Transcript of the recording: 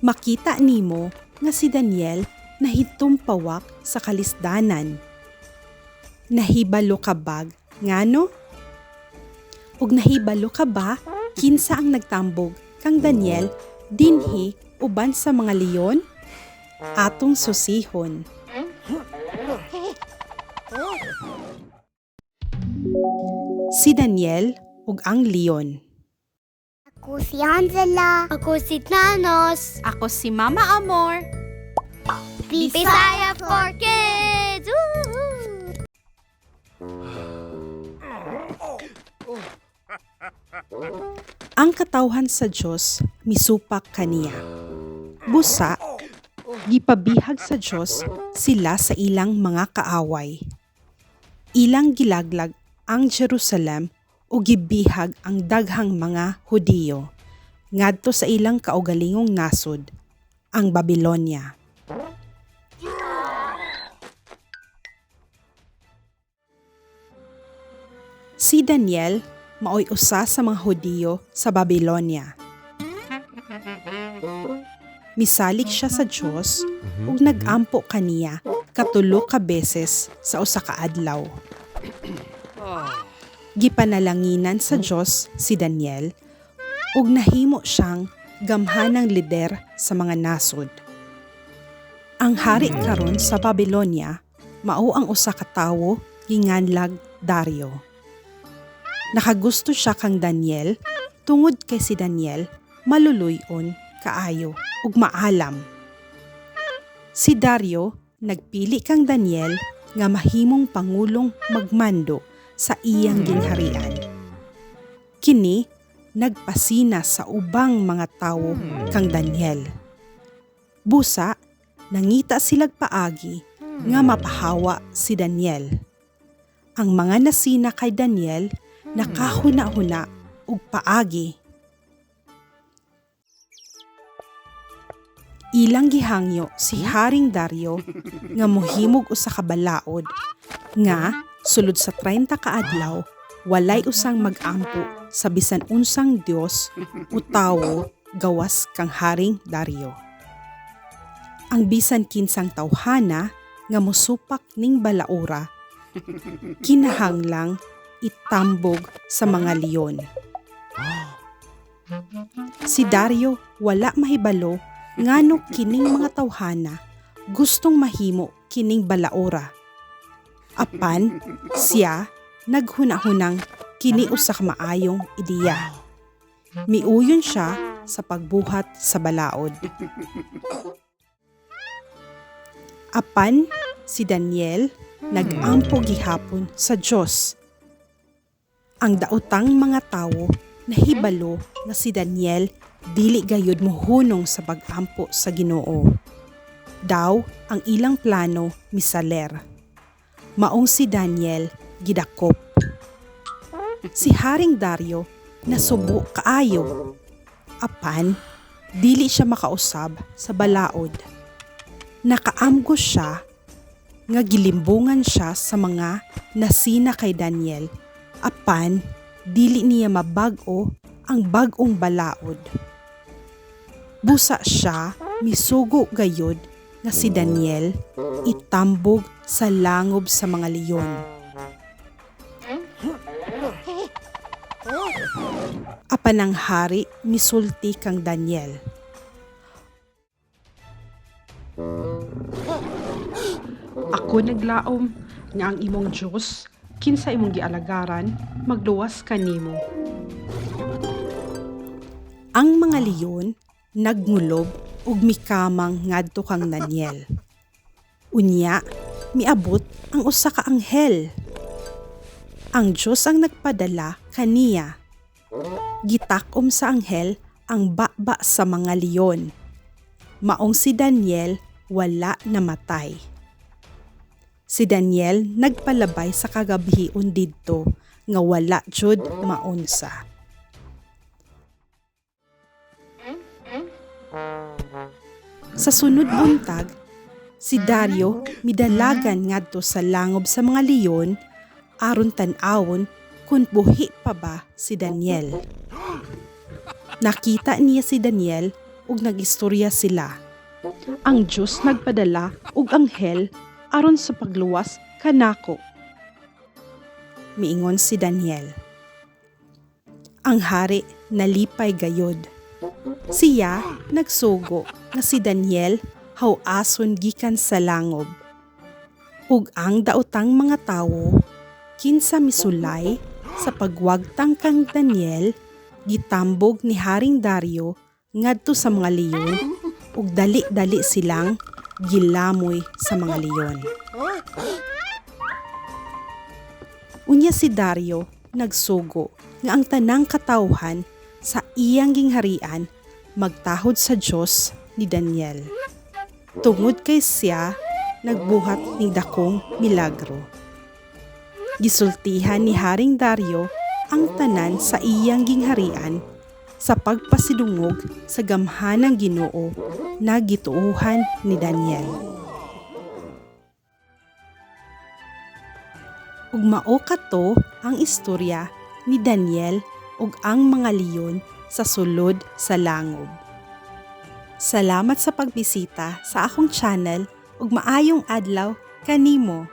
Makita nimo nga si Daniel nahitumpawak sa kalisdanan. Nahibalo ka bag ngano? Ug nahibalo ka ba kinsa ang nagtambog kang Daniel dinhi uban sa mga leon? Atong susihon. Si Daniel ug ang leon. Ako si Angela. Ako si Thanos. Ako si Mama Amor. Bisaya for Kids! Woohoo! Ang katawhan sa Dios misupak kaniya. Busa, gipabihag sa Dios sila sa ilang mga kaaway. Ilang gilaglag ang Jerusalem ug gibihag ang daghang mga Hudiyo ngadto sa ilang kaugalingong nasod, ang Babylonia. Si Daniel maoy usa sa mga Hudiyo sa Babylonia. Misalig siya sa Dios ug nag-ampo kaniya katulo ka beses sa usa ka adlaw. Gipanalanginan sa Dios si Daniel ug nahimo siyang gamhanang lider sa mga nasod. Ang hari karon sa Babylonia mao ang usa ka tawo ginganlag Dario. Nakagusto siya kang Daniel tungod kay si Daniel maluluy-on kaayo ug maalam. Si Dario nagpili kang Daniel nga mahimong pangulong magmando sa iyang gingharian. Kini nagpasina sa ubang mga tawo kang Daniel. Busa, nangita silag paagi nga mapahawa si Daniel. Ang mga nasina kay Daniel nakahuna-huna ug paagi. Ilang gihangyo si Haring Dario nga mohimog usa ka balaod nga sulod sa 30 ka adlaw walay usang mag-ampo sa bisan unsang Dios o tawo gawas kang Haring Dario. Ang bisan kinsang tawhana nga mosupak ning balaura kinahanglang itambog sa mga leon. Si Dario wala mahibalo ngano kining mga tawhana gustong mahimo kining balaura. Apan siya naghunahunang kini usa ka maayong ideya. Miuyon siya sa pagbuhat sa balaod. Apan si Daniel nagampo gihapon sa Dios. Ang daotang mga tawo nahibalo nga si Daniel dili gayud mohunong sa pag-ampo sa Ginoo. Daw ang ilang plano misaler. Maong si Daniel gidakop. Si Haring Dario nasubo kaayo. Apan dili siya makausab sa balaod. Nakaamgo siya nga gilimbungan siya sa mga nasina kay Daniel apan dili niya mabag-o ang bag-ong balaod. Busa siya misugo gayod nga si Daniel itambog sa langob sa mga leon. Apan ang hari misulti kang Daniel. Ako naglaom nga ang imong Dios kinsa imong gialagaran magluwas kanimo. Ang mga leon nagngulob ug mikamang ngadto kang Daniel. Unya, miabot ang usa ka anghel. Ang Dios ang nagpadala kaniya. Gitakom sa anghel ang baba sa mga leon. Maong si Daniel wala namatay. Si Daniel nagpalabay sa kagabhion didto nga wala jud maunsa. Sa sunod buntag, si Dario midalagan ngadto sa langob sa mga leon aron tan-awon kung buhi pa ba si Daniel. Nakita niya si Daniel ug nagistorya sila. Ang Dios nagpadala og anghel aron sa pagluwas kanako. Miingon si Daniel. Ang hari nalipay gayod. Siya nagsugo nga si Daniel haw-ason gikan sa langob. Ug ang daotang mga tawo kinsa misulay sa pagwagtang kang Daniel gitambog ni Haring Dario ngadto sa mga leyon ug dali-dali silang gilamoy sa mga leyon. Unya si Dario nagsugo nga ang tanang katawhan sa iyang gingharian magtahod sa Dios ni Daniel. Tungod kay siya nagbuhat ning dakong milagro. Gisultihan ni Haring Dario ang tanan sa iyang gingharian sa pagpasidungog sa gamhanang Ginoo na gituohan ni Daniel. Ug mao kato ang istorya ni Daniel ug ang mga leyon sa sulod sa langob. Salamat sa pagbisita sa akong channel ug maayong adlaw kanimo.